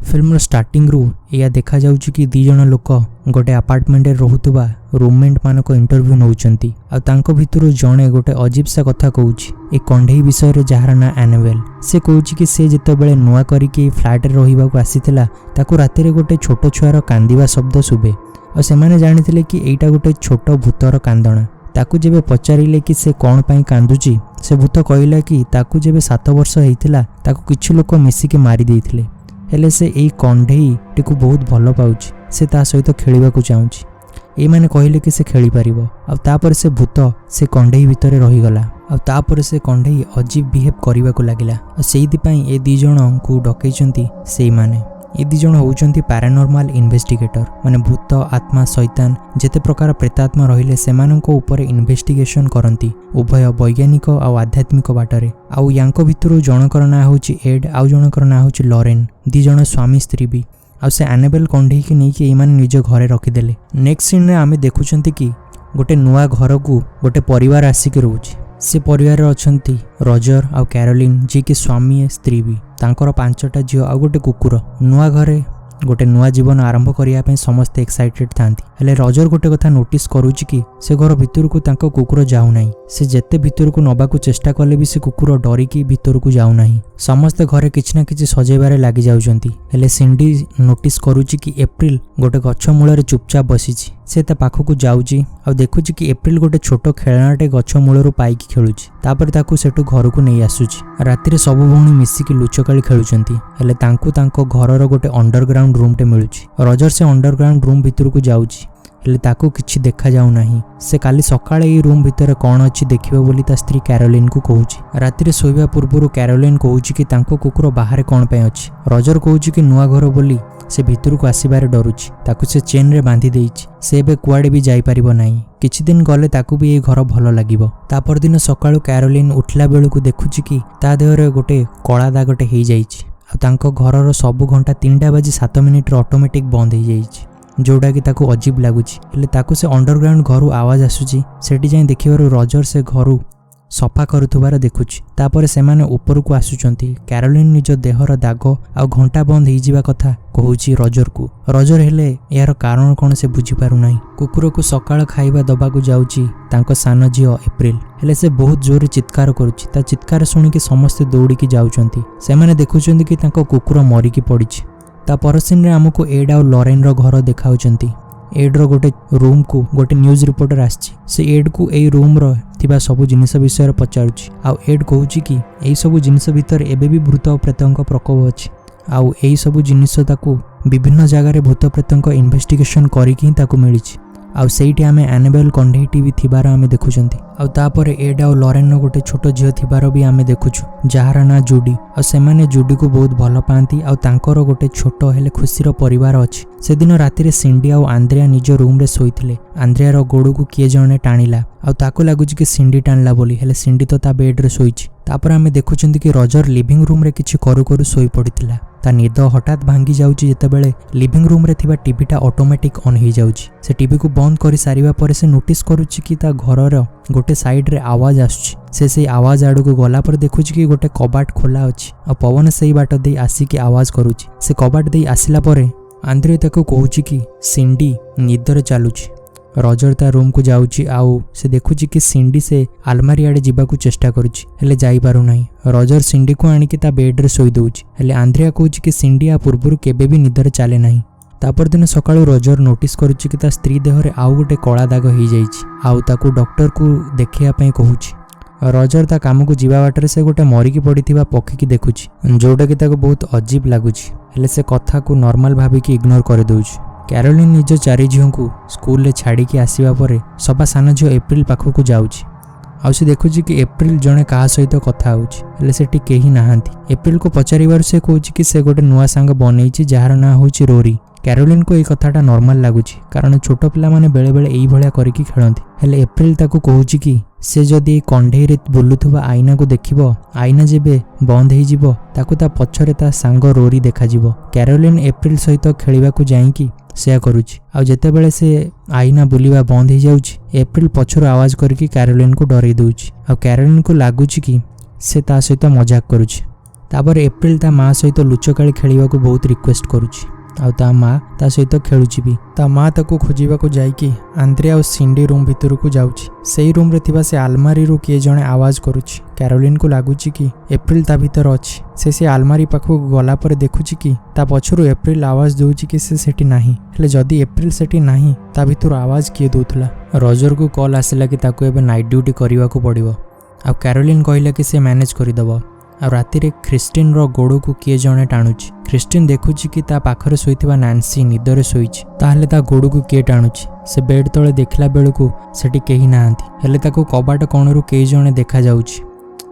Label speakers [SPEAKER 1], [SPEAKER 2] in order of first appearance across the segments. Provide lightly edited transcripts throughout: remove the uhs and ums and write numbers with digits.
[SPEAKER 1] ଫିଲ୍ମର ଷ୍ଟାର୍ଟିଂରୁ ଏଇଆ ଦେଖାଯାଉଛି କି ଦୁଇ ଜଣ ଲୋକ ଗୋଟେ ଆପାର୍ଟମେଣ୍ଟରେ ରହୁଥିବା ରୁମମେଟ୍ ମାନଙ୍କ ଇଣ୍ଟରଭ୍ୟୁ ନେଉଛନ୍ତି। ଆଉ ତାଙ୍କ ଭିତରୁ ଜଣେ ଗୋଟେ ଅଜୀବ ସା କଥା କହୁଛି ଏ କଣ୍ଢେଇ ବିଷୟରେ, ଯାହାର ନାଁ ଆନାବେଲ। ସେ କହୁଛି କି ସେ ଯେତେବେଳେ ନୂଆ କରିକି ଏଇ ଫ୍ଲାଟ୍ରେ ରହିବାକୁ ଆସିଥିଲା, ତାକୁ ରାତିରେ ଗୋଟେ ଛୋଟ ଛୁଆର କାନ୍ଦିବା ଶବ୍ଦ ଶୁଭେ। ଆଉ ସେମାନେ ଜାଣିଥିଲେ କି ଏଇଟା ଗୋଟେ ଛୋଟ ଭୂତର କାନ୍ଦଣା। ତାକୁ ଯେବେ ପଚାରିଲେ କି ସେ କ'ଣ ପାଇଁ କାନ୍ଦୁଛି, ସେ ଭୂତ କହିଲା କି ତାକୁ ଯେବେ 7 ବର୍ଷ ହେଇଥିଲା, ତାକୁ କିଛି ଲୋକ ମିଶିକି ମାରି ଦେଇଥିଲେ। ହେଲେ ସେ ଏଇ କଣ୍ଢେଇଟିକୁ ବହୁତ ଭଲ ପାଉଛି, ସେ ତା ସହିତ ଖେଳିବାକୁ ଚାହୁଁଛି। ଏଇମାନେ କହିଲେ କି ସେ ଖେଳିପାରିବ। ଆଉ ତାପରେ ସେ ଭୂତ ସେ କଣ୍ଢେଇ ଭିତରେ ରହିଗଲା। ଆଉ ତାପରେ ସେ କଣ୍ଢେଇ ଅଜୀବ ବିହେଭ୍ କରିବାକୁ ଲାଗିଲା। ଆଉ ସେଇଥିପାଇଁ ଏ ଦୁଇ ଜଣଙ୍କୁ ଡକେଇଛନ୍ତି ସେଇମାନେ। ଏ ଦୁଇ ଜଣ ହେଉଛନ୍ତି ପାରାନର୍ମାଲ ଇନଭେଷ୍ଟିଗେଟର, ମାନେ ଭୂତ, ଆତ୍ମା, ଶୈତାନ, ଯେତେ ପ୍ରକାର ପ୍ରେତାତ୍ମା ରହିଲେ, ସେମାନଙ୍କ ଉପରେ ଇନଭେଷ୍ଟିଗେସନ କରନ୍ତି ଉଭୟ ବୈଜ୍ଞାନିକ ଆଉ ଆଧ୍ୟାତ୍ମିକ ବାଟରେ। ଆଉ ୟାଙ୍କ ଭିତରୁ ଜଣଙ୍କର ନାଁ ହେଉଛି ଏଡ୍, ଆଉ ଜଣଙ୍କର ନାଁ ହେଉଛି ଲରେନ୍। ଦୁଇ ଜଣ ସ୍ୱାମୀ ସ୍ତ୍ରୀ ବି। ଆଉ ସେ ଆନାବେଲ କଣ୍ଢେଇକି ନେଇକି ଏଇମାନେ ନିଜ ଘରେ ରଖିଦେଲେ। ନେକ୍ସଟ ସିନ୍ରେ ଆମେ ଦେଖୁଛନ୍ତି କି ଗୋଟେ ନୂଆ ଘରକୁ ଗୋଟେ ପରିବାର ଆସିକି ରହୁଛି। ସେ ପରିବାରରେ ଅଛନ୍ତି ରଜର ଆଉ କ୍ୟାରୋଲିନ୍, ଯିଏକି ସ୍ୱାମୀ ସ୍ତ୍ରୀ ବି। ତାଙ୍କର ପାଞ୍ଚଟା ଝିଅ ଆଉ ଗୋଟେ କୁକୁର। ନୂଆ ଘରେ ଗୋଟେ ନୂଆ ଜୀବନ ଆରମ୍ଭ କରିବା ପାଇଁ ସମସ୍ତେ ଏକ୍ସାଇଟେଡ୍ ଥାନ୍ତି। ହେଲେ ରଜର ଗୋଟେ କଥା ନୋଟିସ୍ କରୁଛି କି ସେ ଘର ଭିତରକୁ ତାଙ୍କ କୁକୁର ଯାଉନାହିଁ। ସେ ଯେତେ ଭିତରକୁ ନେବାକୁ ଚେଷ୍ଟା କଲେ ବି ସେ କୁକୁର ଡରିକି ଭିତରକୁ ଯାଉନାହିଁ। ସମସ୍ତେ ଘରେ କିଛି ନା କିଛି ସଜେଇବାରେ ଲାଗି ଯାଉଛନ୍ତି। ହେଲେ ସିଣ୍ଡି ନୋଟିସ୍ କରୁଛି କି ଏପ୍ରିଲ ଗୋଟେ ଗଛ ମୂଳରେ ଚୁପଚାପ ବସିଛି। ସେ ତା ପାଖକୁ ଯାଉଛି ଆଉ ଦେଖୁଛି କି ଏପ୍ରିଲ ଗୋଟେ ଛୋଟ ଖେଳଣାଟେ ଗଛ ମୂଳରୁ ପାଇକି ଖେଳୁଛି। ତାପରେ ତାକୁ ସେଠୁ ଘରକୁ ନେଇ ଆସୁଛି। ରାତିରେ ସବୁ ଭଉଣୀ ମିଶିକି ଲୁଚକାଳି ଖେଳୁଛନ୍ତି। ହେଲେ ତାଙ୍କୁ ତାଙ୍କ ଘରର ଗୋଟେ ଅଣ୍ଡରଗ୍ରାଉଣ୍ଡ ରୁମ୍ଟେ ମିଳୁଛି। ରଜର ସେ ଅଣ୍ଡରଗ୍ରାଉଣ୍ଡ ରୁମ୍ ଭିତରକୁ ଯାଉଛି, ହେଲେ ତାକୁ କିଛି ଦେଖାଯାଉନାହିଁ। ସେ କାଲି ସକାଳେ ଏଇ ରୁମ୍ ଭିତରେ କ'ଣ ଅଛି ଦେଖିବ ବୋଲି ତା ସ୍ତ୍ରୀ କ୍ୟାରୋଲିନ୍କୁ କହୁଛି। ରାତିରେ ଶୋଇବା ପୂର୍ବରୁ କ୍ୟାରୋଲିନ୍ କହୁଛି କି ତାଙ୍କ କୁକୁର ବାହାରେ କ'ଣ ପାଇଁ ଅଛି। ରଜର କହୁଛି କି ନୂଆ ଘର ବୋଲି ସେ ଭିତରକୁ ଆସିବାରେ ଡରୁଛି। ତାକୁ ସେ ଚେନ୍ରେ ବାନ୍ଧି ଦେଇଛି। ସେ ଏବେ କୁଆଡ଼େ ବି ଯାଇପାରିବ ନାହିଁ। କିଛି ଦିନ ଗଲେ ତାକୁ ବି ଏଇ ଘର ଭଲ ଲାଗିବ। ତା ପରଦିନ ସକାଳୁ କ୍ୟାରୋଲିନ୍ ଉଠିଲା ବେଳକୁ ଦେଖୁଛି କି ତା ଦେହରେ ଗୋଟେ କଳା ଦାଗଟେ ହେଇଯାଇଛି। ଆଉ ତାଙ୍କ ଘରର ସବୁ ଘଣ୍ଟା 3ଟା ବାଜି 7 ମିନିଟ୍ରେ ଅଟୋମେଟିକ୍ ବନ୍ଦ ହେଇଯାଇଛି, ଯେଉଁଟାକି ତାକୁ ଅଜୀବ ଲାଗୁଛି। ହେଲେ ତାକୁ ସେ ଅଣ୍ଡରଗ୍ରାଉଣ୍ଡ ଘରୁ ଆୱାଜ ଆସୁଛି। ସେଠି ଯାଇ ଦେଖିବାରୁ ରଜର ସେ ଘରୁ ସଫା କରୁଥିବାର ଦେଖୁଛି। ତାପରେ ସେମାନେ ଉପରକୁ ଆସୁଛନ୍ତି। କ୍ୟାରୋଲିନ୍ ନିଜ ଦେହର ଦାଗ ଆଉ ଘଣ୍ଟା ବନ୍ଦ ହେଇଯିବା କଥା କହୁଛି ରଜରକୁ। ରଜର ହେଲେ ଏହାର କାରଣ କ'ଣ ସେ ବୁଝିପାରୁନାହିଁ। କୁକୁରକୁ ସକାଳ ଖାଇବା ଦବାକୁ ଯାଉଛି ତାଙ୍କ ସାନ ଝିଅ ଏପ୍ରିଲ। ହେଲେ ସେ ବହୁତ ଜୋରରେ ଚିତ୍କାର କରୁଛି। ତା ଚିତ୍କାର ଶୁଣିକି ସମସ୍ତେ ଦୌଡ଼ିକି ଯାଉଛନ୍ତି। ସେମାନେ ଦେଖୁଛନ୍ତି କି ତାଙ୍କ କୁକୁର ମରିକି ପଡ଼ିଛି। ତା ପର ସିନ୍ରେ ଆମକୁ ଏଡ୍ ଆଉ ଲରେନ୍ର ଘର ଦେଖାଉଛନ୍ତି। ଏଡ୍ର ଗୋଟେ ରୁମ୍କୁ ଗୋଟେ ନ୍ୟୁଜ୍ ରିପୋର୍ଟର ଆସିଛି। ସେ ଏଡ୍କୁ ଏଇ ରୁମ୍ର ଥିବା ସବୁ ଜିନିଷ ବିଷୟରେ ପଚାରୁଛି। ଆଉ ଏଡ୍ କହୁଛି କି ଏଇ ସବୁ ଜିନିଷ ଭିତରେ ଏବେ ବି ଭୂତ ପ୍ରେତଙ୍କ ପ୍ରକୋପ ଅଛି। ଆଉ ଏଇ ସବୁ ଜିନିଷ ତାକୁ ବିଭିନ୍ନ ଜାଗାରେ ଭୂତ ପ୍ରେତଙ୍କ ଇନଭେଷ୍ଟିଗେସନ କରିକି ହିଁ ତାକୁ ମିଳିଛି। ଆଉ ସେଇଠି ଆମେ ଆନାବେଲ କଣ୍ଢେଇଟି ବି ଥିବାର ଆମେ ଦେଖୁଛନ୍ତି। ଆଉ ତାପରେ ଏଡ୍ ଆଉ ଲରେନ୍ର ଗୋଟେ ଛୋଟ ଝିଅ ଥିବାର ବି ଆମେ ଦେଖୁଛୁ, ଯାହାର ନାଁ ଜୁଡି। ଆଉ ସେମାନେ ଜୁଡିକୁ ବହୁତ ଭଲ ପାଆନ୍ତି। ଆଉ ତାଙ୍କର ଗୋଟେ ଛୋଟ ହେଲେ ଖୁସିର ପରିବାର ଅଛି। ସେଦିନ ରାତିରେ ସିଣ୍ଡି ଆଉ ଆନ୍ଦ୍ରିଆ ନିଜ ରୁମ୍ରେ ଶୋଇଥିଲେ। ଆନ୍ଦ୍ରିଆର ଗୋଡ଼କୁ କିଏ ଜଣେ ଟାଣିଲା। ଆଉ ତାକୁ ଲାଗୁଛି କି ସିଣ୍ଡି ଟାଣିଲା ବୋଲି। ହେଲେ ସିଣ୍ଡି ତ ତା ବେଡ୍ରେ ଶୋଇଛି। ତାପରେ ଆମେ ଦେଖୁଛନ୍ତି କି ରଜର ଲିଭିଂ ରୁମ୍ରେ କିଛି କରୁ କରୁ ଶୋଇ ପଡ଼ିଥିଲା। ତା ନିଦ ହଠାତ୍ ଭାଙ୍ଗି ଯାଉଛି ଯେତେବେଳେ ଲିଭିଂ ରୁମ୍ରେ ଥିବା ଟିଭିଟା ଅଟୋମେଟିକ୍ ଅନ୍ ହେଇଯାଉଛି। ସେ ଟିଭିକୁ ବନ୍ଦ କରି ସାରିବା ପରେ ସେ ନୋଟିସ୍ କରୁଛି କି ତା ଘରର ଗୋଟେ ସାଇଡ୍ରେ ଆୱାଜ ଆସୁଛି। ସେ ସେଇ ଆୱାଜ ଆଡ଼କୁ ଗଲା ପରେ ଦେଖୁଛି କି ଗୋଟେ କବାଟ ଖୋଲା ଅଛି ଆଉ ପବନ ସେଇ ବାଟ ଦେଇ ଆସିକି ଆୱାଜ କରୁଛି। ସେ କବାଟ ଦେଇ ଆସିଲା ପରେ ଆନ୍ଦ୍ରେ ତାକୁ କହୁଛି କି ସିଣ୍ଡି ନିଦରେ ଚାଲୁଛି। ରଜର ତା ରୁମ୍କୁ ଯାଉଛି ଆଉ ସେ ଦେଖୁଛି କି ସିଣ୍ଡି ସେ ଆଲମାରି ଆଡ଼େ ଯିବାକୁ ଚେଷ୍ଟା କରୁଛି, ହେଲେ ଯାଇପାରୁନାହିଁ। ରଜର ସିଣ୍ଡିକୁ ଆଣିକି ତା ବେଡ୍ରେ ଶୋଇ ଦେଉଛି। ହେଲେ ଆନ୍ଦ୍ରିଆ କହୁଛି କି ସିଣ୍ଡି ଆ ପୂର୍ବରୁ କେବେ ବି ନିଦରେ ଚାଲେ ନାହିଁ। ତା ପରଦିନ ସକାଳୁ ରଜର ନୋଟିସ୍ କରୁଛି କି ତା ସ୍ତ୍ରୀ ଦେହରେ ଆଉ ଗୋଟେ କଳା ଦାଗ ହେଇଯାଇଛି ଆଉ ତାକୁ ଡକ୍ଟରକୁ ଦେଖେଇବା ପାଇଁ କହୁଛି। ରଜର ତା କାମକୁ ଯିବା ବାଟରେ ସେ ଗୋଟେ ମରିକି ପଡ଼ିଥିବା ପକ୍ଷୀକି ଦେଖୁଛି, ଯେଉଁଟାକି ତାକୁ ବହୁତ ଅଜୀବ ଲାଗୁଛି। ହେଲେ ସେ କଥାକୁ ନର୍ମାଲ ଭାବିକି ଇଗ୍ନୋର କରିଦେଉଛି। କ୍ୟାରୋଲିନ୍ ନିଜ ଚାରି ଝିଅଙ୍କୁ ସ୍କୁଲରେ ଛାଡ଼ିକି ଆସିବା ପରେ ସବା ସାନ ଝିଅ ଏପ୍ରିଲ ପାଖକୁ ଯାଉଛି। ଆଉ ସେ ଦେଖୁଛି କି ଏପ୍ରିଲ ଜଣେ କାହା ସହିତ କଥା ହେଉଛି। ହେଲେ ସେଠି କେହି ନାହାନ୍ତି। ଏପ୍ରିଲକୁ ପଚାରିବାରୁ ସେ କହୁଛି କି ସେ ଗୋଟେ ନୂଆ ସାଙ୍ଗ ବନେଇଛି, ଯାହାର ନାଁ ହେଉଛି ରୋରି। କ୍ୟାରୋଲିନ୍କୁ ଏଇ କଥାଟା ନର୍ମାଲ ଲାଗୁଛି, କାରଣ ଛୋଟ ପିଲାମାନେ ବେଳେବେଳେ ଏଇଭଳିଆ କରିକି ଖେଳନ୍ତି। ହେଲେ ଏପ୍ରିଲ ତାକୁ କହୁଛି କି ସେ ଯଦି ଏଇ କଣ୍ଢେଇରେ ବୁଲୁଥିବା ଆଇନାକୁ ଦେଖିବ, ଆଇନା ଯେବେ ବନ୍ଦ ହେଇଯିବ, ତାକୁ ତା ପଛରେ ତା ସାଙ୍ଗ ରୋରି ଦେଖାଯିବ। କ୍ୟାରୋଲିନ୍ ଏପ୍ରିଲ ସହିତ ଖେଳିବାକୁ ଯାଇକି ସେୟା କରୁଛି। ଆଉ ଯେତେବେଳେ ସେ ଆଇନା ବୁଲିବା ବନ୍ଦ ହେଇଯାଉଛି, ଏପ୍ରିଲ ପଛରୁ ଆୱାଜ କରିକି କ୍ୟାରୋଲିନ୍କୁ ଡରେଇ ଦେଉଛି। ଆଉ କ୍ୟାରୋଲିନ୍କୁ ଲାଗୁଛି କି ସେ ତା ସହିତ ମଜାକ କରୁଛି। ତାପରେ ଏପ୍ରିଲ ତା ମା ସହିତ ଲୁଚକାଳି ଖେଳିବାକୁ ବହୁତ ରିକ୍ୱେଷ୍ଟ କରୁଛି ଆଉ ତା ମା ତା ସହିତ ଖେଳୁଛି ବି। ତା ମା ତାକୁ ଖୋଜିବାକୁ ଯାଇକି ଆନ୍ଦ୍ରିଆ ଆଉ ସିଣ୍ଡି ରୁମ୍ ଭିତରକୁ ଯାଉଛି। ସେଇ ରୁମ୍ରେ ଥିବା ସେ ଆଲମାରିରୁ କିଏ ଜଣେ ଆୱାଜ କରୁଛି। କ୍ୟାରୋଲିନକୁ ଲାଗୁଛି କି ଏପ୍ରିଲ ତା ଭିତରେ ଅଛି। ସେ ଆଲମାରି ପାଖକୁ ଗଲା ପରେ ଦେଖୁଛି କି ତା ପଛରୁ ଏପ୍ରିଲ ଆୱାଜ ଦେଉଛି କି ସେ ସେଠି ନାହିଁ। ହେଲେ ଯଦି ଏପ୍ରିଲ ସେଠି ନାହିଁ, ତା ଭିତରୁ ଆୱାଜ କିଏ ଦେଉଥିଲା? ରଜରକୁ କଲ୍ ଆସିଲା କି ତାକୁ ଏବେ ନାଇଟ୍ ଡ୍ୟୁଟି କରିବାକୁ ପଡ଼ିବ ଆଉ କ୍ୟାରୋଲିନ୍ କହିଲା କି ସେ ମ୍ୟାନେଜ୍ କରିଦେବ। ଆଉ ରାତିରେ ଖ୍ରୀଷ୍ଟିନର ଗୋଡ଼କୁ କିଏ ଜଣେ ଟାଣୁଛି। ଖ୍ରୀଷ୍ଟିନ ଦେଖୁଛି କି ତା ପାଖରେ ଶୋଇଥିବା ନାନ୍ସି ନିଦରେ ଶୋଇଛି, ତାହେଲେ ତା ଗୋଡ଼କୁ କିଏ ଟାଣୁଛି? ସେ ବେଡ୍ ତଳେ ଦେଖିଲା ବେଳକୁ ସେଠି କେହି ନାହାନ୍ତି। ହେଲେ ତାକୁ କବାଟ କଣରୁ କେହି ଜଣେ ଦେଖାଯାଉଛି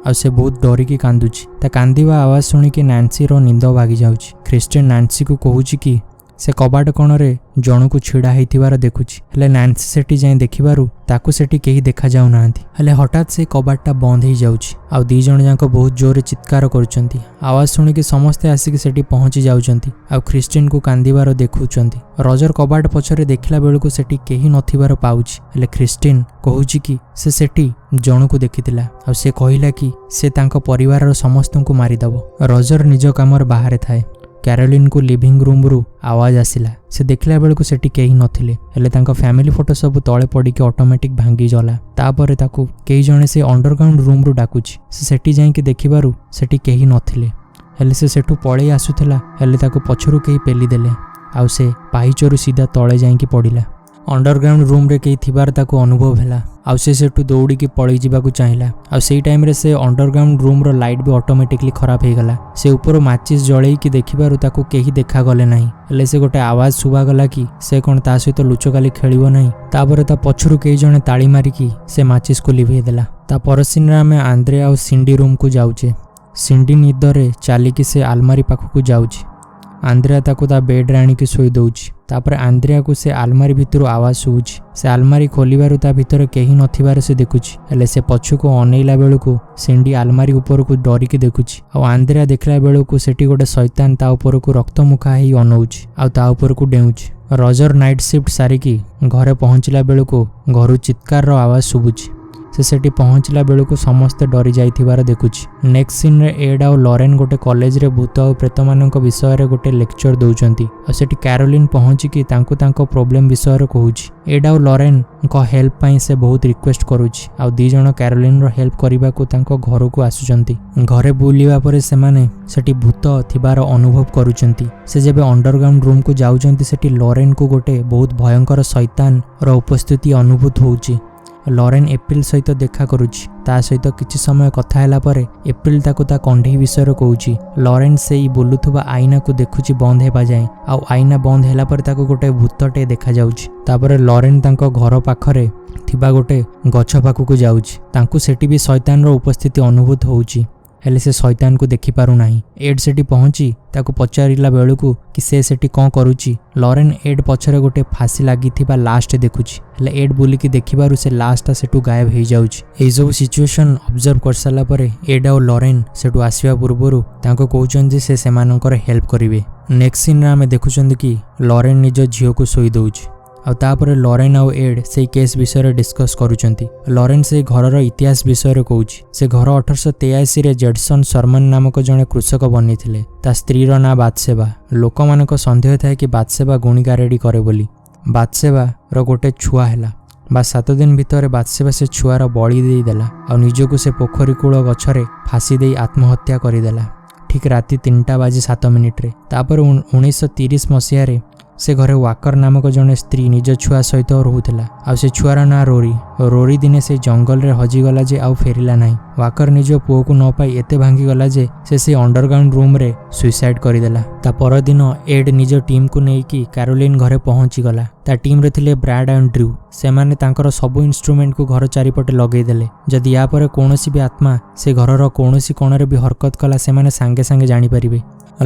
[SPEAKER 1] ଆଉ ସେ ବହୁତ ଡରିକି କାନ୍ଦୁଛି। ତା କାନ୍ଦିବା ଆୱାଜ ଶୁଣିକି ନାନ୍ସିର ନିଦ ଭାଗି ଯାଉଛି। ଖ୍ରୀଷ୍ଟିନ ନାନ୍ସିକୁ କହୁଛି କି ସେ କବାଟ କଣରେ ଜଣକୁ ଛିଡ଼ା ହେଇଥିବାର ଦେଖୁଛି। ହେଲେ ନାନ୍ସି ସେଠି ଯାଇ ଦେଖିବାରୁ ତାକୁ ସେଠି କେହି ଦେଖାଯାଉନାହାନ୍ତି। ହେଲେ ହଠାତ୍ ସେ କବାଟଟା ବନ୍ଦ ହେଇଯାଉଛି ଆଉ ଦି ଜଣ ଯାକ ବହୁତ ଜୋରରେ ଚିତ୍କାର କରୁଛନ୍ତି। ଆୱାଜ ଶୁଣିକି ସମସ୍ତେ ଆସିକି ସେଠି ପହଞ୍ଚି ଯାଉଛନ୍ତି ଆଉ ଖ୍ରୀଷ୍ଟିନକୁ କାନ୍ଦିବାର ଦେଖୁଛନ୍ତି। ରଜର କବାଟ ପଛରେ ଦେଖିଲା ବେଳକୁ ସେଠି କେହି ନଥିବାର ପାଉଛି। ହେଲେ ଖ୍ରୀଷ୍ଟିନ କହୁଛି କି ସେ ସେଠି ଜଣକୁ ଦେଖିଥିଲା ଆଉ ସେ କହିଲା କି ସେ ତାଙ୍କ ପରିବାରର ସମସ୍ତଙ୍କୁ ମାରିଦବ। ରଜର ନିଜ କାମରେ ବାହାରେ ଥାଏ। କ୍ୟାରୋଲିନକୁ ଲିଭିଂ ରୁମ୍ରୁ ଆୱାଜ ଆସିଲା। ସେ ଦେଖିଲା ବେଳକୁ ସେଠି କେହି ନଥିଲେ। ହେଲେ ତାଙ୍କ ଫ୍ୟାମିଲି ଫଟୋ ସବୁ ତଳେ ପଡ଼ିକି ଅଟୋମେଟିକ୍ ଭାଙ୍ଗିଗଲା। ତାପରେ ତାକୁ କେହି ଜଣେ ସେ ଅଣ୍ଡରଗ୍ରାଉଣ୍ଡ ରୁମ୍ରୁ ଡାକୁଛି। ସେ ସେଠି ଯାଇକି ଦେଖିବାରୁ ସେଠି କେହି ନଥିଲେ। ହେଲେ ସେ ସେଠୁ ପଳେଇ ଆସୁଥିଲା, ହେଲେ ତାକୁ ପଛରୁ କେହି ପେଲିଦେଲେ ଆଉ ସେ ପାଇଚରୁ ସିଧା ତଳେ ଯାଇକି ପଡ଼ିଲା। ଅଣ୍ଡରଗ୍ରାଉଣ୍ଡ ରୁମ୍ରେ କେହି ଥିବାର ତାକୁ ଅନୁଭବ ହେଲା ଆଉ ସେ ସେଠୁ ଦୌଡ଼ିକି ପଳେଇ ଯିବାକୁ ଚାହିଁଲା। ଆଉ ସେଇ ଟାଇମ୍ରେ ସେ ଅଣ୍ଡରଗ୍ରାଉଣ୍ଡ ରୁମ୍ର ଲାଇଟ୍ ବି ଅଟୋମେଟିକଲି ଖରାପ ହେଇଗଲା। ସେ ଉପରୁ ମାଚିସ୍ ଜଳେଇକି ଦେଖିବାରୁ ତାକୁ କେହି ଦେଖାଗଲେ ନାହିଁ। ହେଲେ ସେ ଗୋଟେ ଆୱାଜ ଶୁଭାଗଲା କି ସେ କ'ଣ ତା ସହିତ ଲୁଚକାଳି ଖେଳିବ ନାହିଁ? ତାପରେ ତା ପଛରୁ କେହି ଜଣେ ତାଳି ମାରିକି ସେ ମାଚିସ୍କୁ ଲିଭେଇ ଦେଲା। ତା ପର ସିନ୍ରେ ଆମେ ଆନ୍ଦ୍ରେ ଆଉ ସିଣ୍ଡି ରୁମ୍କୁ ଯାଉଛେ। ସିଣ୍ଡି ନିଦରେ ଚାଲିକି ସେ ଆଲମାରି ପାଖକୁ ଯାଉଛି। ଆନ୍ଦ୍ରିଆ ତାକୁ ତା ବେଡ୍ରେ ଆଣିକି ଶୋଇ ଦେଉଛି। ତାପରେ ଆନ୍ଦ୍ରିଆକୁ ସେ ଆଲମାରି ଭିତରୁ ଆୱାଜ ଶୁଭୁଛି। ସେ ଆଲମାରି ଖୋଲିବାରୁ ତା ଭିତରେ କେହି ନଥିବାର ସେ ଦେଖୁଛି। ହେଲେ ସେ ପଛକୁ ଅନେଇଲା ବେଳକୁ ସିଣ୍ଡି ଆଲମାରି ଉପରକୁ ଡରିକି ଦେଖୁଛି ଆଉ ଆନ୍ଦ୍ରିଆ ଦେଖିଲା ବେଳକୁ ସେଠି ଗୋଟେ ଶୈତାନ ତା ଉପରକୁ ରକ୍ତମୁଖା ହେଇ ଅନଉଛି ଆଉ ତା ଉପରକୁ ଡେଉଁଛି। ରଜର ନାଇଟ୍ ସିଫ୍ଟ ସାରିକି ଘରେ ପହଞ୍ଚିଲା ବେଳକୁ ଘରୁ ଚିତ୍କାରର ଆୱାଜ ଶୁଭୁଛି। ସେ ସେଠି ପହଞ୍ଚିଲା ବେଳକୁ ସମସ୍ତେ ଡରି ଯାଇଥିବାର ଦେଖୁଛି। ନେକ୍ସଟ ସିନ୍ରେ ଏଡ୍ ଆଉ ଲରେନ୍ ଗୋଟେ କଲେଜରେ ଭୂତ ଆଉ ପ୍ରେତମାନଙ୍କ ବିଷୟରେ ଗୋଟେ ଲେକ୍ଚର ଦେଉଛନ୍ତି ଆଉ ସେଠି କ୍ୟାରୋଲିନ୍ ପହଞ୍ଚିକି ତାଙ୍କୁ ତାଙ୍କ ପ୍ରୋବ୍ଲେମ୍ ବିଷୟରେ କହୁଛି। ଏଡ୍ ଆଉ ଲରେନ୍ଙ୍କ ହେଲ୍ପ ପାଇଁ ସେ ବହୁତ ରିକ୍ୱେଷ୍ଟ କରୁଛି ଆଉ ଦି ଜଣ କ୍ୟାରୋଲିନ୍ର ହେଲ୍ପ କରିବାକୁ ତାଙ୍କ ଘରକୁ ଆସୁଛନ୍ତି। ଘରେ ବୁଲିବା ପରେ ସେମାନେ ସେଠି ଭୂତ ଥିବାର ଅନୁଭବ କରୁଛନ୍ତି। ସେ ଯେବେ ଅଣ୍ଡରଗ୍ରାଉଣ୍ଡ ରୁମ୍କୁ ଯାଉଛନ୍ତି, ସେଠି ଲରେନ୍କୁ ଗୋଟେ ବହୁତ ଭୟଙ୍କର ଶୈତାନର ଉପସ୍ଥିତି ଅନୁଭୂତ ହେଉଛି। ଲରେନ୍ ଏପ୍ରିଲ ସହିତ ଦେଖା କରୁଛି। ତା ସହିତ କିଛି ସମୟ କଥା ହେଲା ପରେ ଏପ୍ରିଲ ତାକୁ ତା କଣ୍ଢେଇ ବିଷୟରେ କହୁଛି। ଲରେନ୍ ସେଇ ବୁଲୁଥିବା ଆଇନାକୁ ଦେଖୁଛି ବନ୍ଦ ହେବା ଯାଏଁ ଆଉ ଆଇନା ବନ୍ଦ ହେଲା ପରେ ତାକୁ ଗୋଟେ ଭୂତଟେ ଦେଖାଯାଉଛି। ତାପରେ ଲରେନ୍ ତାଙ୍କ ଘର ପାଖରେ ଥିବା ଗୋଟେ ଗଛ ପାଖକୁ ଯାଉଛି। ତାଙ୍କୁ ସେଠି ବି ଶୈତାନର ଉପସ୍ଥିତି ଅନୁଭୂତ ହେଉଛି, ହେଲେ ସେ ଶୈତାନକୁ ଦେଖିପାରୁନାହିଁ। ଏଡ୍ ସେଠି ପହଞ୍ଚି ତାକୁ ପଚାରିଲା ବେଳକୁ କି ସେ ସେଠି କ'ଣ କରୁଛି, ଲରେନ୍ ଏଡ୍ ପଛରେ ଗୋଟେ ଫାଶୀ ଲାଗିଥିବା ଲାଶଟେ ଦେଖୁଛି। ହେଲେ ଏଡ୍ ବୁଲିକି ଦେଖିବାରୁ ସେ ଲାଶଟା ସେଠୁ ଗାୟବ ହେଇଯାଉଛି। ଏଇସବୁ ସିଚୁଏସନ୍ ଅବଜର୍ଭ କରିସାରିଲା ପରେ ଏଡ୍ ଆଉ ଲରେନ୍ ସେଠୁ ଆସିବା ପୂର୍ବରୁ ତାଙ୍କୁ କହୁଛନ୍ତି ଯେ ସେ ସେମାନଙ୍କର ହେଲ୍ପ କରିବେ। ନେକ୍ସଟ ସିନ୍ରେ ଆମେ ଦେଖୁଛନ୍ତି କି ଲରେନ୍ ନିଜ ଝିଅକୁ ଶୋଇ ଦେଉଛି ଆଉ ତାପରେ ଲରେନ୍ ଆଉ ଏଡ୍ ସେଇ କେସ୍ ବିଷୟରେ ଡିସ୍କସ୍ କରୁଛନ୍ତି। ଲରେନ୍ ସେଇ ଘରର ଇତିହାସ ବିଷୟରେ କହୁଛି। ସେ ଘର 1883ରେ ଜେଡସନ୍ ଶର୍ମନ ନାମକ ଜଣେ କୃଷକ ବନେଇଥିଲେ। ତା ସ୍ତ୍ରୀର ନାଁ ବାତସେବା। ଲୋକମାନଙ୍କ ସନ୍ଦେହ ଥାଏ କି ବାତସେବା ଗୁଣିଗାରେଡ଼ି କରେ ବୋଲି। ବାତସେବାର ଗୋଟେ ଛୁଆ ହେଲା ବା 7 ଦିନ ଭିତରେ ବାତସେବା ସେ ଛୁଆର ବଳି ଦେଇଦେଲା ଆଉ ନିଜକୁ ସେ ପୋଖରୀ କୂଳ ଗଛରେ ଫାଶୀ ଦେଇ ଆତ୍ମହତ୍ୟା କରିଦେଲା, ଠିକ୍ ରାତି 3ଟା ବାଜି 7 ମିନିଟ୍ରେ। ତାପରେ 1930 ମସିହାରେ ସେ ଘରେ ୱାକର ନାମକ ଜଣେ ସ୍ତ୍ରୀ ନିଜ ଛୁଆ ସହିତ ରହୁଥିଲା ଆଉ ସେ ଛୁଆର ନାଁ ରୋରି। ରୋରି ଦିନେ ସେ ଜଙ୍ଗଲରେ ହଜିଗଲା ଯେ ଆଉ ଫେରିଲା ନାହିଁ। ୱାକର ନିଜ ପୁଅକୁ ନ ପାଇ ଏତେ ଭାଙ୍ଗିଗଲା ଯେ ସେ ସେଇ ଅଣ୍ଡରଗ୍ରାଉଣ୍ଡ ରୁମ୍ରେ ସୁଇସାଇଡ୍ କରିଦେଲା। ତା ପରଦିନ ଏଡ୍ ନିଜ ଟିମ୍କୁ ନେଇକି କ୍ୟାରୋଲିନ୍ ଘରେ ପହଞ୍ଚିଗଲା। ତା ଟିମ୍ରେ ଥିଲେ ବ୍ରାଡ୍ ଆଣ୍ଡ ଡ୍ରିଉ। ସେମାନେ ତାଙ୍କର ସବୁ ଇନଷ୍ଟ୍ରୁମେଣ୍ଟକୁ ଘର ଚାରିପଟେ ଲଗେଇଦେଲେ। ଯଦି ୟା ପରେ କୌଣସି ବି ଆତ୍ମା ସେ ଘରର କୌଣସି କୋଣରେ ବି ହରକତ କଲା, ସେମାନେ ସାଙ୍ଗେ ସାଙ୍ଗେ ଜାଣିପାରିବେ।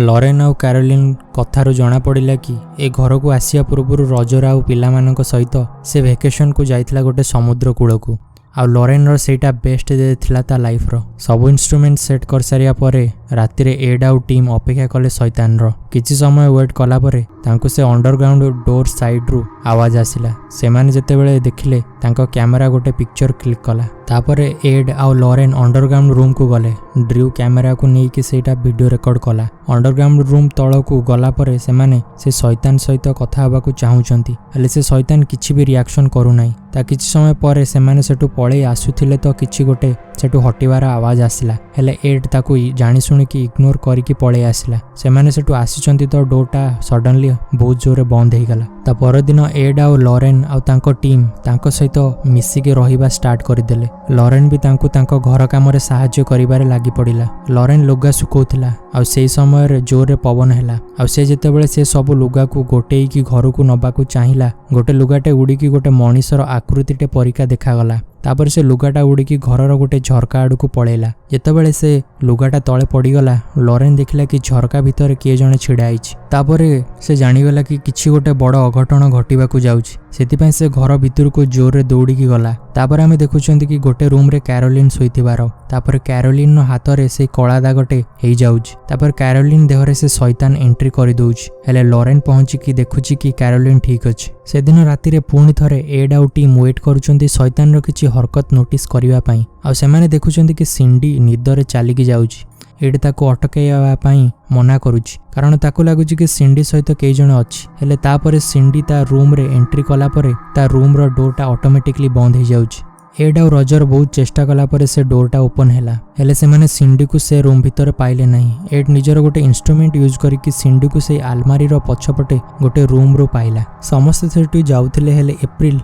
[SPEAKER 1] ଲରେନ୍ ଆଉ କ୍ୟାରୋଲିନ୍ କଥାରୁ ଜଣାପଡ଼ିଲା କି ଏ ଘରକୁ ଆସିବା ପୂର୍ବରୁ ରଜର ଆଉ ପିଲାମାନଙ୍କ ସହିତ ସେ ଭେକେସନକୁ ଯାଇଥିଲା ଗୋଟେ ସମୁଦ୍ର କୂଳକୁ ଆଉ ଲରେନ୍ର ସେଇଟା ବେଷ୍ଟ ଡେ ଥିଲା ତା ଲାଇଫ୍ର। ସବୁ ଇନଷ୍ଟ୍ରୁମେଣ୍ଟ ସେଟ୍ କରିସାରିବା ପରେ ରାତିରେ ଏଡ୍ ଆଉ ଟିମ୍ ଅପେକ୍ଷା କଲେ ଶୈତାନର। କିଛି ସମୟ ୱେଟ୍ କଲା ପରେ ତାଙ୍କୁ ସେ ଅଣ୍ଡରଗ୍ରାଉଣ୍ଡ ଡୋର୍ ସାଇଡ଼୍ରୁ ଆୱାଜ ଆସିଲା। ସେମାନେ ଯେତେବେଳେ ଦେଖିଲେ, ତାଙ୍କ କ୍ୟାମେରା ଗୋଟେ ପିକ୍ଚର କ୍ଲିକ୍ କଲା। ତାପରେ ଏଡ୍ ଆଉ ଲରେନ୍ ଅଣ୍ଡରଗ୍ରାଉଣ୍ଡ ରୁମ୍କୁ ଗଲେ। ଡ୍ରିଉ କ୍ୟାମେରାକୁ ନେଇକି ସେଇଟା ଭିଡ଼ିଓ ରେକର୍ଡ କଲା। ଅଣ୍ଡରଗ୍ରାଉଣ୍ଡ ରୁମ୍ ତଳକୁ ଗଲା ପରେ ସେମାନେ ସେ ଶୈତାନ ସହିତ କଥା ହେବାକୁ ଚାହୁଁଛନ୍ତି, ହେଲେ ସେ ଶୈତାନ କିଛି ବି ରିଆକ୍ସନ୍ କରୁନାହିଁ। ତା କିଛି ସମୟ ପରେ ସେମାନେ ସେଠୁ ପଳେଇ ଆସୁଥିଲେ ତ କିଛି ଗୋଟେ ସେଠୁ ହଟିବାର ଆୱାଜ ଆସିଲା। ହେଲେ ଏଡ୍ ତାକୁ ଜାଣିଶୁଣିକି ଇଗ୍ନୋର କରିକି ପଳେଇ ଆସିଲା। ସେମାନେ ସେଠୁ ଆସିଛନ୍ତି ତ ଡୋରଟା ସଡନଲି ବହୁତ ଜୋରରେ ବନ୍ଦ ହେଇଗଲା। ତା ପରଦିନ ଏଡ୍ ଆଉ ଲରେନ୍ ଆଉ ତାଙ୍କ ଟିମ୍ ତାଙ୍କ ସହିତ ମିଶିକି ରହିବା ଷ୍ଟାର୍ଟ କରିଦେଲେ। ଲରେନ୍ ବି ତାଙ୍କୁ ତାଙ୍କ ଘର କାମରେ ସାହାଯ୍ୟ କରିବାରେ ଲାଗି ପଡ଼ିଲା। ଲରେନ୍ ଲୁଗା ଶୁଖଉଥିଲା ଆଉ ସେଇ ସମୟରେ ଜୋରରେ ପବନ ହେଲା। ଆଉ ସେ ଯେତେବେଳେ ସେ ସବୁ ଲୁଗାକୁ ଗୋଟେଇକି ଘରକୁ ନବାକୁ ଚାହିଁଲା, ଗୋଟେ ଲୁଗାଟେ ଉଡ଼ିକି ଗୋଟେ ମଣିଷର ଆକୃତିଟେ ପରିକା ଦେଖାଗଲା। ତାପରେ ସେ ଲୁଗାଟା ଉଡ଼ିକି ଘରର ଗୋଟେ ଝରକା ଆଡ଼କୁ ପଳେଇଲା। ଯେତେବେଳେ ସେ ଲୁଗାଟା ତଳେ ପଡ଼ିଗଲା, ଲରେନ୍ ଦେଖିଲା କି ଝରକା ଭିତରେ କିଏ ଜଣେ ଛିଡ଼ା ହେଇଛି। ତାପରେ ସେ ଜାଣିଗଲା କି କିଛି ଗୋଟେ ବଡ଼ ଅଘଟଣ ଘଟିବାକୁ ଯାଉଛି। ସେଥିପାଇଁ ସେ ଘର ଭିତରକୁ ଜୋରରେ ଦୌଡ଼ିକି ଗଲା। ତାପରେ ଆମେ ଦେଖୁଛନ୍ତି କି ଗୋଟେ ରୁମ୍ରେ କ୍ୟାରୋଲିନ୍ ଶୋଇଥିବାର। ତାପରେ କ୍ୟାରୋଲିନ୍ର ହାତରେ ସେଇ କଳା ଦାଗଟେ ହେଇଯାଉଛି। ତାପରେ କ୍ୟାରୋଲିନ୍ ଦେହରେ ସେ ଶୈତାନ ଏଣ୍ଟ୍ରି କରିଦେଉଛି। ହେଲେ ଲରେନ୍ ପହଞ୍ଚିକି ଦେଖୁଛି କି କ୍ୟାରୋଲିନ୍ ଠିକ୍ ଅଛି। ସେଦିନ ରାତିରେ ପୁଣି ଥରେ ଏଡ୍ ଆଉ ଟିମ୍ ୱେଟ୍ କରୁଛନ୍ତି ଶୈତାନର କିଛି ହରକତ ନୋଟିସ୍ କରିବା ପାଇଁ। ଆଉ ସେମାନେ ଦେଖୁଛନ୍ତି କି ସିଣ୍ଡି ନିଦରେ ଚାଲିକି ଯାଉଛି। ଏଡ୍ ତାକୁ ଅଟକାଇବା ପାଇଁ ମନା କରୁଛି, କାରଣ ତାକୁ ଲାଗୁଛି କି ସିଣ୍ଡି ସହିତ କେହି ଜଣେ ଅଛି। ହେଲେ ତାପରେ ସିଣ୍ଡି ତା ରୁମ୍ରେ ଏଣ୍ଟ୍ରି କଲା ପରେ ତା ରୁମ୍ର ଡୋରଟା ଅଟୋମେଟିକଲି ବନ୍ଦ ହେଇଯାଉଛି। ଏଡ୍ ଆଉ ରଜର ବହୁତ ଚେଷ୍ଟା କଲା ପରେ ସେ ଡୋରଟା ଓପନ୍ ହେଲା। ହେଲେ ସେମାନେ ସିଣ୍ଡିକୁ ସେ ରୁମ୍ ଭିତରେ ପାଇଲେ ନାହିଁ। ଏଡ୍ ନିଜର ଗୋଟେ ଇନଷ୍ଟ୍ରୁମେଣ୍ଟ ୟୁଜ୍ କରିକି ସିଣ୍ଡିକୁ ସେଇ ଆଲମାରିର ପଛପଟେ ଗୋଟେ ରୁମ୍ରୁ ପାଇଲା। ସମସ୍ତେ ସେଠୁ ଯାଉଥିଲେ, ହେଲେ ଏପ୍ରିଲ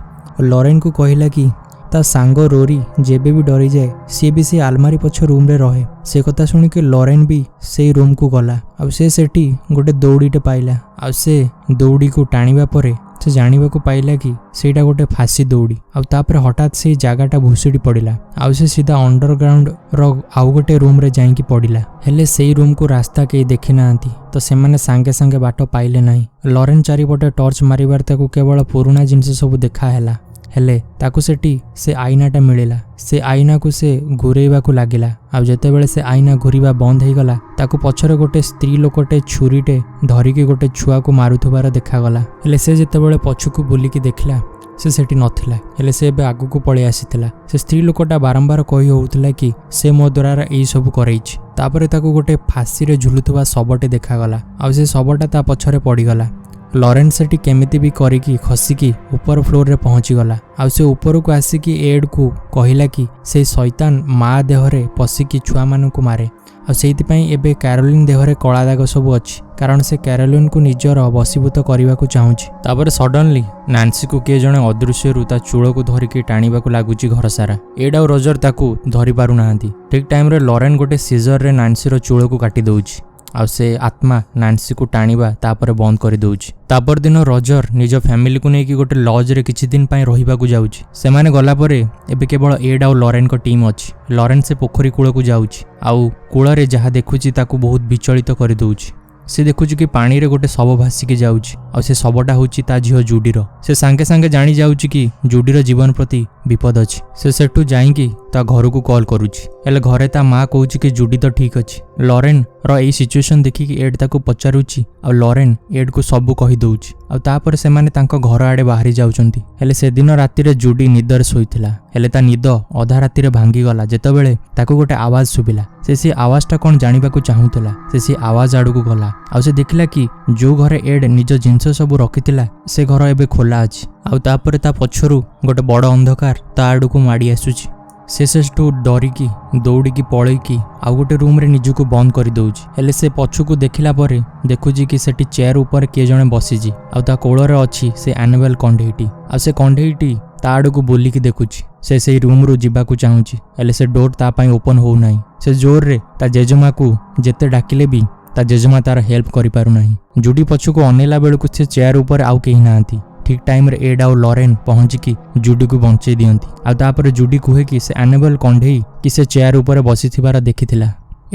[SPEAKER 1] ଲରେନ୍କୁ କହିଲା କି ତା ସାଙ୍ଗ ରୋରି ଯେବେ ବି ଡରିଯାଏ, ସିଏ ବି ସେଇ ଆଲମାରି ପଛ ରୁମ୍ରେ ରହେ। ସେ କଥା ଶୁଣିକି ଲରେନ୍ ବି ସେଇ ରୁମ୍କୁ ଗଲା ଆଉ ସେ ସେଠି ଗୋଟେ ଦଉଡ଼ିଟେ ପାଇଲା। ଆଉ ସେ ଦଉଡ଼ିକୁ ଟାଣିବା ପରେ ସେ ଜାଣିବାକୁ ପାଇଲା କି ସେଇଟା ଗୋଟେ ଫାଶୀ ଦଉଡ଼ି। ଆଉ ତାପରେ ହଠାତ୍ ସେଇ ଜାଗାଟା ଭୁଷୁଡ଼ି ପଡ଼ିଲା ଆଉ ସେ ସିଧା ଅଣ୍ଡରଗ୍ରାଉଣ୍ଡର ଆଉ ଗୋଟେ ରୁମ୍ରେ ଯାଇକି ପଡ଼ିଲା। ହେଲେ ସେଇ ରୁମ୍କୁ ରାସ୍ତା କେହି ଦେଖିନାହାନ୍ତି, ତ ସେମାନେ ସାଙ୍ଗେ ସାଙ୍ଗେ ବାଟ ପାଇଲେ ନାହିଁ। ଲରେନ୍ ଚାରିପଟେ ଟର୍ଚ୍ଚ ମାରିବାରେ ତାକୁ କେବଳ ପୁରୁଣା ଜିନିଷ ସବୁ ଦେଖା ହେଲା। ହେଲେ ତାକୁ ସେଠି ସେ ଆଇନାଟା ମିଳିଲା। ସେ ଆଇନାକୁ ସେ ଘୁରେଇବାକୁ ଲାଗିଲା। ଆଉ ଯେତେବେଳେ ସେ ଆଇନା ଘୁରିବା ବନ୍ଦ ହେଇଗଲା, ତାକୁ ପଛରେ ଗୋଟେ ସ୍ତ୍ରୀ ଲୋକଟେ ଛୁରୀଟେ ଧରିକି ଗୋଟେ ଛୁଆକୁ ମାରୁଥିବାର ଦେଖାଗଲା। ହେଲେ ସେ ଯେତେବେଳେ ପଛକୁ ବୁଲିକି ଦେଖିଲା, ସେ ସେଠି ନଥିଲା। ହେଲେ ସେ ଏବେ ଆଗକୁ ପଳେଇ ଆସିଥିଲା। ସେ ସ୍ତ୍ରୀ ଲୋକଟା ବାରମ୍ବାର କହି ହେଉଥିଲା କି ସେ ମୋ ଦ୍ୱାରା ଏଇସବୁ କରେଇଛି। ତାପରେ ତାକୁ ଗୋଟେ ଫାଶୀରେ ଝୁଲୁଥିବା ଶବଟେ ଦେଖାଗଲା ଆଉ ସେ ଶବଟା ତା ପଛରେ ପଡ଼ିଗଲା। ଲରେନ୍ ସେଠି କେମିତି ବି କରିକି ଖସିକି ଉପର ଫ୍ଲୋରରେ ପହଞ୍ଚିଗଲା। ଆଉ ସେ ଉପରକୁ ଆସିକି ଏଡ୍କୁ କହିଲା କି ସେଇ ଶୈତାନ ମା ଦେହରେ ପଶିକି ଛୁଆମାନଙ୍କୁ ମାରେ ଆଉ ସେଇଥିପାଇଁ ଏବେ କ୍ୟାରୋଲିନ୍ ଦେହରେ କଳା ଦାଗ ସବୁ ଅଛି, କାରଣ ସେ କ୍ୟାରୋଲିନ୍କୁ ନିଜର ବଶୀଭୂତ କରିବାକୁ ଚାହୁଁଛି। ତାପରେ ସଡନଲି ନାନ୍ସିକୁ କିଏ ଜଣେ ଅଦୃଶ୍ୟରୁ ତା ଚୂଳକୁ ଧରିକି ଟାଣିବାକୁ ଲାଗୁଛି ଘର ସାରା। ଏଡ୍ ଆଉ ରଜର ତାକୁ ଧରି ପାରୁନାହାନ୍ତି। ଠିକ୍ ଟାଇମ୍ରେ ଲରେନ୍ ଗୋଟେ ସିଜରରେ ନାନ୍ସିର ଚୂଳକୁ କାଟି ଦେଉଛି ଆଉ ସେ ଆତ୍ମା ନାନ୍ସିକୁ ଟାଣିବା ତାପରେ ବନ୍ଦ କରିଦେଉଛି। ତାପରଦିନ ରଜର ନିଜ ଫ୍ୟାମିଲିକୁ ନେଇକି ଗୋଟେ ଲଜ୍ରେ କିଛି ଦିନ ପାଇଁ ରହିବାକୁ ଯାଉଛି। ସେମାନେ ଗଲା ପରେ ଏବେ କେବଳ ଏଡ୍ ଆଉ ଲରେନ୍ଙ୍କ ଟିମ୍ ଅଛି। ଲରେନ୍ ସେ ପୋଖରୀ କୂଳକୁ ଯାଉଛି ଆଉ କୂଳରେ ଯାହା ଦେଖୁଛି, ତାକୁ ବହୁତ ବିଚଳିତ କରିଦେଉଛି। ସେ ଦେଖୁଛି କି ପାଣିରେ ଗୋଟେ ଶବ ଭାସିକି ଯାଉଛି ଆଉ ସେ ଶବଟା ହେଉଛି ତା ଝିଅ ଜୁଡିର। ସେ ସାଙ୍ଗେ ସାଙ୍ଗେ ଜାଣି ଯାଉଛି କି ଜୁଡିର ଜୀବନ ପ୍ରତି ବିପଦ ଅଛି। ସେ ସେଠୁ ଯାଇକି ତା ଘରକୁ କଲ୍ କରୁଛି। ହେଲେ ଘରେ ତା ମା କହୁଛି କି ଜୁଡି ତ ଠିକ୍ ଅଛି। ଲରେନ୍ର ଏଇ ସିଚୁଏସନ୍ ଦେଖିକି ଏଡ୍ ତାକୁ ପଚାରୁଛି ଆଉ ଲରେନ୍ ଏଡ୍କୁ ସବୁ କହିଦେଉଛି। ଆଉ ତାପରେ ସେମାନେ ତାଙ୍କ ଘର ଆଡ଼େ ବାହାରି ଯାଉଛନ୍ତି। ହେଲେ ସେଦିନ ରାତିରେ ଜୁଡି ନିଦରେ ଶୋଇଥିଲା। ହେଲେ ତା ନିଦ ଅଧା ରାତିରେ ଭାଙ୍ଗିଗଲା, ଯେତେବେଳେ ତାକୁ ଗୋଟେ ଆୱାଜ ଶୁଭିଲା। ସେ ସେ ଆୱାଜଟା କ'ଣ ଜାଣିବାକୁ ଚାହୁଁଥିଲା। ସେ ସେ ଆୱାଜ ଆଡ଼କୁ ଗଲା ଆଉ ସେ ଦେଖିଲା କି ଯୋଉ ଘରେ ଏଡ୍ ନିଜ ଜିନିଷ ସବୁ ରଖିଥିଲା, ସେ ଘର ଏବେ ଖୋଲା ଅଛି। ଆଉ ତାପରେ ତା ପଛରୁ ଗୋଟେ ବଡ଼ ଅନ୍ଧକାର ତା ଆଡ଼କୁ ମାଡ଼ି ଆସୁଛି। ସେ ସେଠୁ ଡରିକି ଦୌଡ଼ିକି ପଳେଇକି ଆଉ ଗୋଟେ ରୁମ୍ରେ ନିଜକୁ ବନ୍ଦ କରିଦେଉଛି। ହେଲେ ସେ ପଛକୁ ଦେଖିଲା ପରେ ଦେଖୁଛି କି ସେଠି ଚେୟାର ଉପରେ କିଏ ଜଣେ ବସିଛି ଆଉ ତା କୋଳରେ ଅଛି ସେ ଆନାବେଲ କଣ୍ଢେଇଟି। ଆଉ ସେ କଣ୍ଢେଇଟି ତା ଆଡ଼କୁ ବୁଲିକି ଦେଖୁଛି। ସେ ସେଇ ରୁମ୍ରୁ ଯିବାକୁ ଚାହୁଁଛି, ହେଲେ ସେ ଡୋର୍ ତା ପାଇଁ ଓପନ୍ ହେଉନାହିଁ। ସେ ଜୋରରେ ତା ଜେଜେମାକୁ ଯେତେ ଡାକିଲେ ବି ତା ଜେଜେମା ତାର ହେଲ୍ପ କରିପାରୁନାହିଁ। ଜୁଡି ପଛକୁ ଅନେଇଲା ବେଳକୁ ସେ ଚେୟାର ଉପରେ ଆଉ କେହି ନାହାନ୍ତି। ଠିକ୍ ଟାଇମ୍ରେ ଏଡ୍ ଆଉ ଲରେନ୍ ପହଞ୍ଚିକି ଜୁଡିକୁ ବଞ୍ଚେଇ ଦିଅନ୍ତି। ଆଉ ତାପରେ ଜୁଡି କୁହେ କି ସେ ଆନାବେଲ କଣ୍ଢେଇ କି ସେ ଚେୟାର ଉପରେ ବସିଥିବାର ଦେଖିଥିଲା।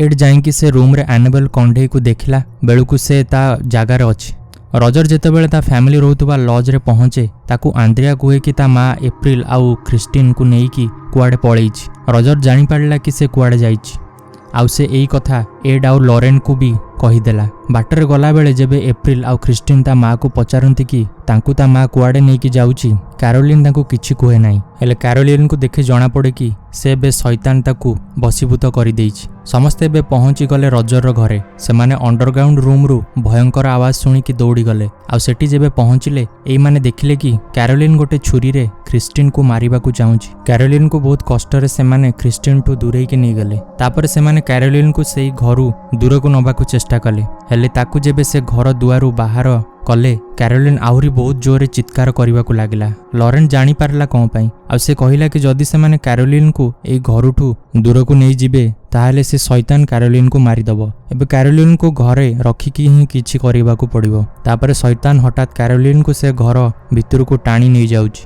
[SPEAKER 1] ଏଡ୍ ଯାଇକି ସେ ରୁମ୍ରେ ଆନାବେଲ କଣ୍ଢେଇକୁ ଦେଖିଲା ବେଳକୁ ସେ ତା ଜାଗାରେ ଅଛି। ରଜର ଯେତେବେଳେ ତା ଫ୍ୟାମିଲି ରହୁଥିବା ଲଜ୍ରେ ପହଞ୍ଚେ, ତାକୁ ଆନ୍ଦ୍ରିଆ କୁହେ କି ତା ମା ଏପ୍ରିଲ ଆଉ ଖ୍ରୀଷ୍ଟିନକୁ ନେଇକି କୁଆଡ଼େ ପଳେଇଛି। ରଜର ଜାଣିପାରିଲା କି ସେ କୁଆଡ଼େ ଯାଇଛି ଆଉ ସେ ଏଇ କଥା ଏଡ୍ ଆଉ ଲରେନ୍କୁ ବି କହିଦେଲା। ବାଟରେ ଗଲାବେଳେ ଯେବେ ଏପ୍ରିଲ ଆଉ ଖ୍ରୀଷ୍ଟିନ୍ ତା ମାଆକୁ ପଚାରନ୍ତି କି ତାଙ୍କୁ ତା ମା କୁଆଡ଼େ ନେଇକି ଯାଉଛି, କ୍ୟାରୋଲିନ୍ ତାଙ୍କୁ କିଛି କୁହେ ନାହିଁ। ହେଲେ କ୍ୟାରୋଲିନ୍କୁ ଦେଖି ଜଣାପଡ଼େ କି ସେ ଏବେ ଶୈତାନ ତାକୁ ବଶୀଭୂତ କରିଦେଇଛି। ସମସ୍ତେ ଏବେ ପହଞ୍ଚି ଗଲେ ରଜରର ଘରେ। ସେମାନେ ଅଣ୍ଡରଗ୍ରାଉଣ୍ଡ ରୁମ୍ରୁ ଭୟଙ୍କର ଆୱାଜ ଶୁଣିକି ଦୌଡ଼ିଗଲେ। ଆଉ ସେଠି ଯେବେ ପହଞ୍ଚିଲେ, ଏଇମାନେ ଦେଖିଲେ କି କ୍ୟାରୋଲିନ୍ ଗୋଟେ ଛୁରୀରେ ଖ୍ରୀଷ୍ଟିନ୍କୁ ମାରିବାକୁ ଚାହୁଁଛି। କ୍ୟାରୋଲିନ୍କୁ ବହୁତ କଷ୍ଟରେ ସେମାନେ ଖ୍ରୀଷ୍ଟିନ୍ଠୁ ଦୂରେଇକି ନେଇଗଲେ। ତାପରେ ସେମାନେ କ୍ୟାରୋଲିନ୍କୁ ସେଇ ଘରୁ ଦୂରକୁ ନେବାକୁ ଚେଷ୍ଟା କଲେ। ହେଲେ ତାକୁ ଯେବେ ସେ ଘର ଦୁଆରୁ ବାହାର କଲେ, କ୍ୟାରୋଲିନ୍ ଆହୁରି ବହୁତ ଜୋରରେ ଚିତ୍କାର କରିବାକୁ ଲାଗିଲା। ଲରେନ୍ ଜାଣିପାରିଲା କ'ଣ ପାଇଁ, ଆଉ ସେ କହିଲା କି ଯଦି ସେମାନେ କ୍ୟାରୋଲିନ୍କୁ ଏଇ ଘରୁଠୁ ଦୂରକୁ ନେଇଯିବେ, ତାହେଲେ ସେ ଶୈତାନ କ୍ୟାରୋଲିନ୍କୁ ମାରିଦେବ। ଏବେ କ୍ୟାରୋଲିନ୍କୁ ଘରେ ରଖିକି ହିଁ କିଛି କରିବାକୁ ପଡ଼ିବ। ତାପରେ ଶୈତାନ ହଠାତ୍ କ୍ୟାରୋଲିନ୍କୁ ସେ ଘର ଭିତରକୁ ଟାଣି ନେଇଯାଉଛି।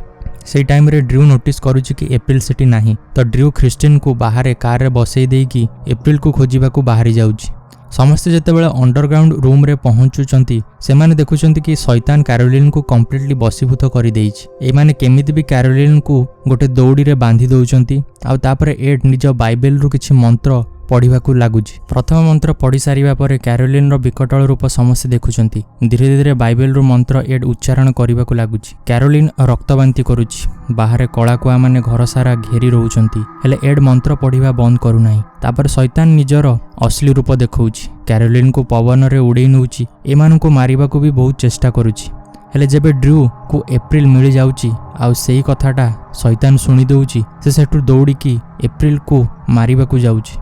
[SPEAKER 1] ସେଇ ଟାଇମ୍ରେ ଡ୍ରିଉ ନୋଟିସ୍ କରୁଛି କି ଏପ୍ରିଲ ସେଠି ନାହିଁ। ତ ଡ୍ରିଉ ଖ୍ରୀଷ୍ଟିନ୍କୁ ବାହାରେ କାରରେ ବସେଇ ଦେଇକି ଏପ୍ରିଲକୁ ଖୋଜିବାକୁ ବାହାରି ଯାଉଛି। ସମସ୍ତେ ଯେତେବେଳେ ଅଣ୍ଡରଗ୍ରାଉଣ୍ଡ ରୁମ୍ରେ ପହଞ୍ଚୁଛନ୍ତି, ସେମାନେ ଦେଖୁଛନ୍ତି କି ଶୈତାନ କ୍ୟାରୋଲିନ୍କୁ କମ୍ପ୍ଲିଟଲି ବଶୀଭୂତ କରିଦେଇଛି। ଏମାନେ କେମିତି ବି କ୍ୟାରୋଲିନ୍କୁ ଗୋଟେ ଦଉଡ଼ିରେ ବାନ୍ଧି ଦେଉଛନ୍ତି। ଆଉ ତାପରେ ଏଡ୍ ନିଜ ବାଇବେଲରୁ କିଛି ମନ୍ତ୍ର ପଢ଼ିବାକୁ ଲାଗୁଛି। ପ୍ରଥମ ମନ୍ତ୍ର ପଢ଼ି ସାରିବା ପରେ କ୍ୟାରୋଲିନ୍ର ବିକଟଳ ରୂପ ସମସ୍ତେ ଦେଖୁଛନ୍ତି। ଧୀରେ ଧୀରେ ବାଇବେଲରୁ ମନ୍ତ୍ର ଏଡ୍ ଉଚ୍ଚାରଣ କରିବାକୁ ଲାଗୁଛି। କ୍ୟାରୋଲିନ୍ ରକ୍ତବାନ୍ତି କରୁଛି। ବାହାରେ କଳା କୁଆମାନେ ଘର ସାରା ଘେରି ରହୁଛନ୍ତି। ହେଲେ ଏଡ୍ ମନ୍ତ୍ର ପଢ଼ିବା ବନ୍ଦ କରୁନାହିଁ। ତାପରେ ଶୈତାନ ନିଜର ଅସଲି ରୂପ ଦେଖାଉଛି। କ୍ୟାରୋଲିନ୍କୁ ପବନରେ ଉଡ଼େଇ ନେଉଛି। ଏମାନଙ୍କୁ ମାରିବାକୁ ବି ବହୁତ ଚେଷ୍ଟା କରୁଛି। ହେଲେ ଯେବେ ଡ୍ରିଉକୁ ଏପ୍ରିଲ ମିଳିଯାଉଛି ଆଉ ସେଇ କଥାଟା ଶୈତାନ ଶୁଣି ଦେଉଛି, ସେ ସେଠୁ ଦୌଡ଼ିକି ଏପ୍ରିଲକୁ ମାରିବାକୁ ଯାଉଛି।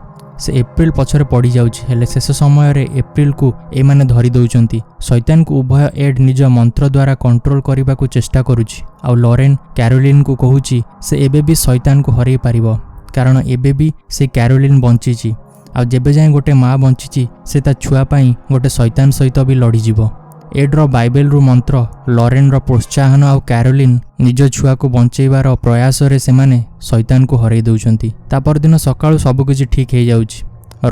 [SPEAKER 1] ସେ ଏପ୍ରିଲ ପଛରେ ପଡ଼ିଯାଉଛି। ହେଲେ ଶେଷ ସମୟରେ ଏପ୍ରିଲକୁ ଏମାନେ ଧରି ଦେଉଛନ୍ତି। ଶୈତାନକୁ ଉଭୟ ଏଡ୍ ନିଜ ମନ୍ତ୍ର ଦ୍ୱାରା କଣ୍ଟ୍ରୋଲ କରିବାକୁ ଚେଷ୍ଟା କରୁଛି ଆଉ ଲରେନ୍ କ୍ୟାରୋଲିନ୍କୁ କହୁଛି ସେ ଏବେ ବି ଶୈତାନକୁ ହରେଇ ପାରିବ, କାରଣ ଏବେ ବି ସେ କ୍ୟାରୋଲିନ୍ ବଞ୍ଚିଛି। ଆଉ ଯେବେ ଯାଏଁ ଗୋଟେ ମା ବଞ୍ଚିଛି, ସେ ତା ଛୁଆ ପାଇଁ ଗୋଟେ ଶୈତାନ ସହିତ ବି ଲଢ଼ିଯିବ। ଏଡ୍ର ବାଇବେଲରୁ ମନ୍ତ୍ର, ଲରେନ୍ର ପ୍ରୋତ୍ସାହନ ଆଉ କ୍ୟାରୋଲିନ୍ ନିଜ ଛୁଆକୁ ବଞ୍ଚେଇବାର ପ୍ରୟାସରେ ସେମାନେ ଶୈତାନକୁ ହରେଇ ଦେଉଛନ୍ତି। ତା ପରଦିନ ସକାଳୁ ସବୁକିଛି ଠିକ୍ ହେଇଯାଉଛି।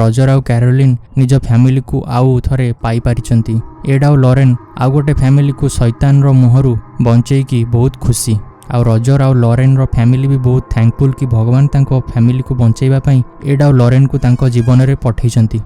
[SPEAKER 1] ରଜର ଆଉ କ୍ୟାରୋଲିନ୍ ନିଜ ଫ୍ୟାମିଲିକୁ ଆଉ ଥରେ ପାଇପାରିଛନ୍ତି। ଏଡ୍ ଆଉ ଲରେନ୍ ଆଉ ଗୋଟେ ଫ୍ୟାମିଲିକୁ ଶୈତାନର ମୁହଁରୁ ବଞ୍ଚେଇକି ବହୁତ ଖୁସି। ଆଉ ରଜର ଆଉ ଲରେନ୍ର ଫ୍ୟାମିଲି ବି ବହୁତ ଥ୍ୟାଙ୍କଫୁଲ୍ କି ଭଗବାନ ତାଙ୍କ ଫ୍ୟାମିଲିକୁ ବଞ୍ଚେଇବା ପାଇଁ ଏଡ୍ ଆଉ ଲରେନ୍କୁ ତାଙ୍କ ଜୀବନରେ ପଠେଇଛନ୍ତି।